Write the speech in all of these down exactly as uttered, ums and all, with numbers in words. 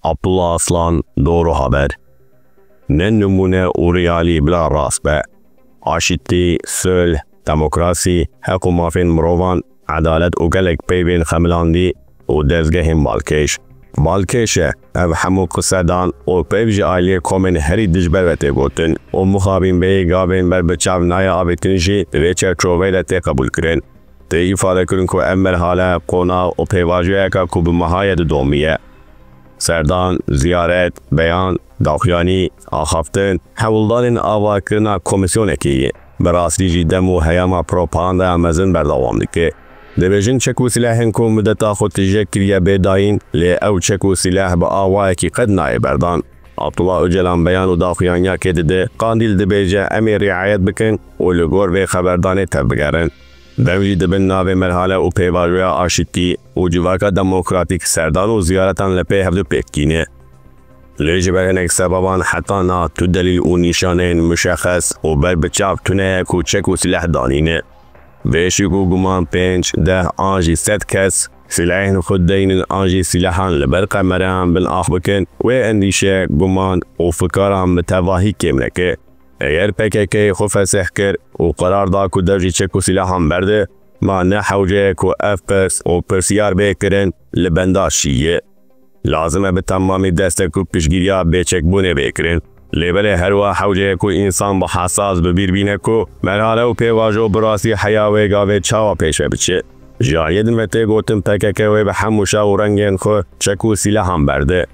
Abdullah Aslan, Doğru Haber. Ne nimûne û realî bila rast be. Aşitî, sulh, demokrasî, heq û mafên mirovan, edalet û gelek peyvên xemilandî û dezgehên balkêş. Balkêş e, ev hemû qisedan û peyv ji aliyê komên herî dijber ve tê gotin û mixabîn bêyî gavên ber bi çav nayê avêtin jî di vê çerçoveyê de tê qebûlkirin. Tê îfadekirin ku ev merhale, qonax û pêvajoyeka ku bi meha ye didomiye. Serdan, ziyaret, beyan, daxuyanî, axaftin, hewldanên avakirina komîsyonekê ye. Bi rastî jî dem û heyama propagandaya mezin berdewam dike. Dibêjin çek û silahên ku mideta xwe tije kiriye bê dayîn, lê ew çek û silah bi awayekî qet nayê berdan. Abdullah Ocalan beyan û daxuyaniya kê dide, Qandîl dibêje em ê riayet bikin û li gor vê xeberdanê tevbigerin. Dev jî dibin navê merhale û pêvajoya aşitî û civaka demokratîk serdan û ziyaretan li pê hevdu pêk tîne. Lê ji ber hinek sebeban heta na tu delîl û nîşaneyên muşexes û ber bi çav tune ye ku çek û silah danîne. Vêşî ku guman pênc, deh an jî sed kes silahên xwe deynin an jî silahan li ber qemereyan bin ax bikin, wê endîşe, guman û fikaran bi tevahî kêm neke. Eger P K K xwe fesih kir û qerar da ku dev ji çek û silahan berde, ma ne hewce ye ku ev pirs û pirsiyar bê kirin li benda şî ye. Lazim e bi temamî destek û piştgiriya bêçekbûnê bê kirin. Lê belê her wiha hewce ye ku însan bi hesas bi bîr bîne ku merhale û pêvajo bi rastî heya wê gavê çawa pêş ve biçe. Ji aliyê din ve tê gotin P K K wê bi hemû şev û rengên xwe çek û silahan berde.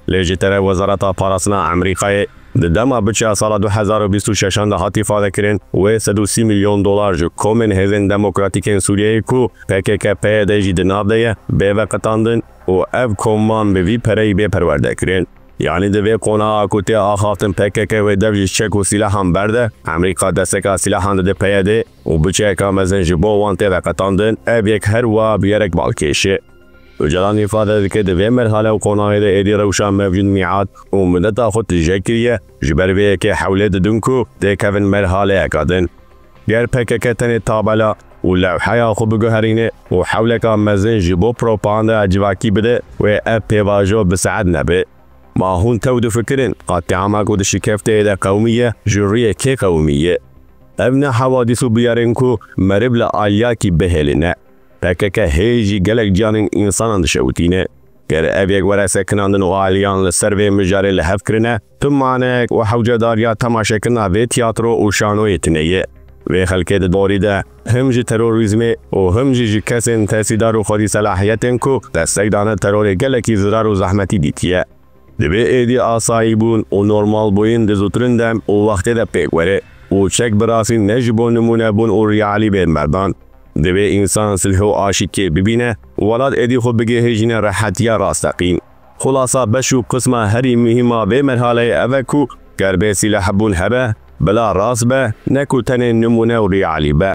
Lê ji teref Wezareta Parastina Amerîkayê di dema biçeya sala du hezar û bîst û şeşan de hat îfadekirin, wê sed û sî milyon dolar ji komên hêzên demokratîkên Sûriyeyê ku P K K P Y D jî di nav de ye, bê veqetandin û ev koman bi vî pereyî bê perwerdekirin. Yanî di vê qonaxa ku tê axaftin P K K wê dev ji çek û silahan berde, Amerîka desteka silahan dide P Y D û biçeyeka mezin ji bo wan tê veqetandin, ev yek her wiha bûyerek balkêş e. Ocalan îfade dike, di vê merhale û qonaxê de êdî rewşa mevcûd mîad û mideta xwe tije kiriye, ji ber vê yekê hewlê didin ku têkevin merhaleyeka din. Ger P K K tenê tabela û lewheya xwe biguherîne û hewleka mezin ji bo propagandaya civakî bide, wê ev pêvajo bi saet nebe. Ma hûn tew difikirin, qatliama ku di şikefteyê de qewimiye, ji rûyê kê qewimiye? Ev ne hewadîs û bûyerên ku meriv li aliyakî bihêline. P K K hê jî gelek ciyanên însanan dişewitîne. Ger ev yek were sekinandin û aliyan li ser vê mijarê li hev kirine, tu maneyek û hewcedariya temaşekirina vê tiyatro û şanoyê tune ye. Vê xelkê di dorî de him ji terorîzmê û him jî ji kesên tesîdar û xwedî selahiyetên ku destek dane terorê gelekî zirar û zehmetî dîtiye. Divê êdî asayîbûn û normalbûyîn di zûtirin dem û wextê de pêk were û çek bi rastî ne ji bo nimûnebûn û realî bên berdan. Divê însan silh û aşîtiyê bibîne û welat êdî xwe bigihêjîne rehetiya rasteqîn. Xulasa beş û qisma herî muhîm a vê merhaleyê ev e ku ger bê sîlehbûn hebe, bila rast be, ne ku tenê nimûne û realî be.